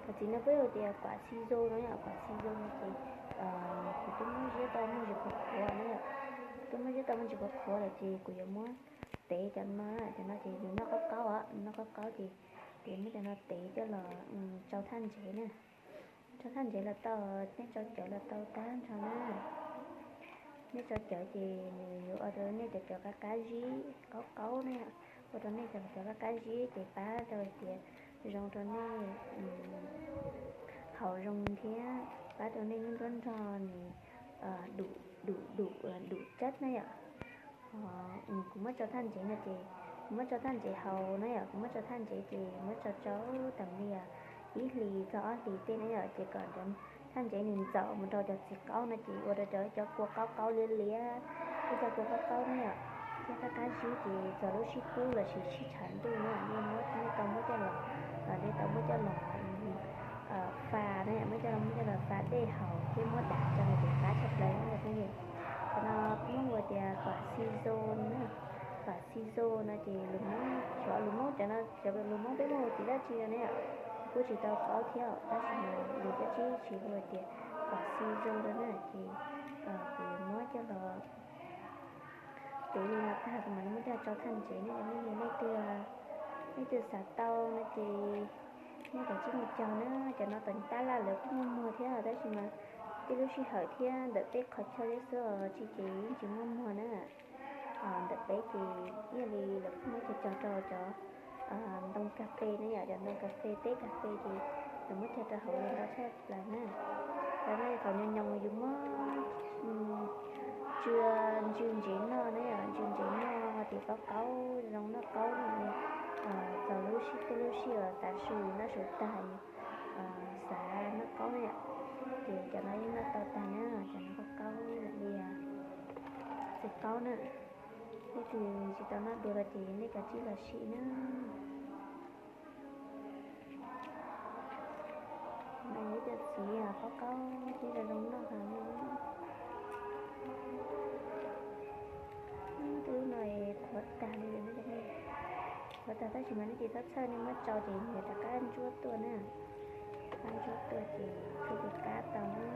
Cov txiv no peb hu tias kuam xi zoo no yom, kuam xi zoo no ces kuv twb muab ziab tau muaj ntsis qhuav qhuav na yom. Twb muab ziab tau muaj ntsis qhuav qhuav lawm ces kuv yuav muab tev cov no, cov no ces nws noj qaub qaub os, nws noj qaub qaub ces kuv yuav muab cov no tev coj los tsau thaj ntsev na. Tsau thaj ntsev los tau, nej tsau cawv los tau tag nrho na. Nej tsau cawv ces nws yuav ua rau nej cov cawv qab qab zib qaub qaub na, ua rau nej cov cawv qab qab zib ces pab rau hais tias zoo rau nej haus zoo thiab pab rau nej lub nruab nrog nws dum dum dum tsab na yom. Kuv muab tsau thaj ntsev no ces, kuv muab tsau thaj ntsev haus na yom, kuv muab tsau thaj ntsev ces muab tsau tsau tag li ib hlis txog ob hlis tej na yom, ces kom cov thaj ntsev nws ntxaum mus rau cov txiv qaub no ces ua rau cov, cov kua qaub qaub liab liab, ib co kua qaub qaub na yom, thiab qab qab zib ces txog lub sij kub lossis sij tshav ntuj na nej muab, nej tau muab coj los, nej tau muab coj los fa na yom, muab coj los, muab coj los fa dej haus thiab muab dav rau no ces qab tshaj plaws na yom. Cov no muab hu tias kuam xi zoo na, kuam xi zoo no ces lus Hmoob, xyov lus Hmoob cov no, xyov lus Hmoob peb muab hu tias dab tsi no ne, kuj tsis tau paub thiab tab sis mas lus dab tsi tsis hu tias kuam xi zoo no na ces kuv yuav muab coj los tev li no tag kuv mam li muab coj tsau thaj ntsev na. Nej leej twg, leej twg xav tau no ces nej kav tsij mus cog na. Cov no tom tab laj lawv kuj muaj muag thiab tab sis mas tej lub sij hawm thiab ntawm peb qhov chaw thiab xwb os, tsis ces yeej tsis muaj muag na. Ntawm peb ces ib yam li lawv kuj muab cog cog rau cov ntoo kas fes ne yom, cov ntoo kas fes, teb kas fes ces lawv muab cog rau hauv ntau tshaj plaws na. Cov no thaum nyoos nyoos yus muab tsw ntsws ntsev noj na yom, ntsws ntsev noj ces qaub qaub zoo noj qaub no. Txog lub sij, tej lub sij uas tav su noj su tag xav noj qaub na yom, ces cov no yeej noj tau tag na, cov no qaub qaub li txiv qaub na. Leej twg tsis tau noj dua los ces nej kav tsij los sim na. Ib co txiv qaub qaub thiab zoo zoo noj heev li. Tej lub no qhuav tag li, qhuav tag tab sis mas nej tsis txhob txhawj, nej muab tsau ces nws rov qab ntsuab tuaj na. Rov qab ntsuab tuaj ces thiaj li qab tau na.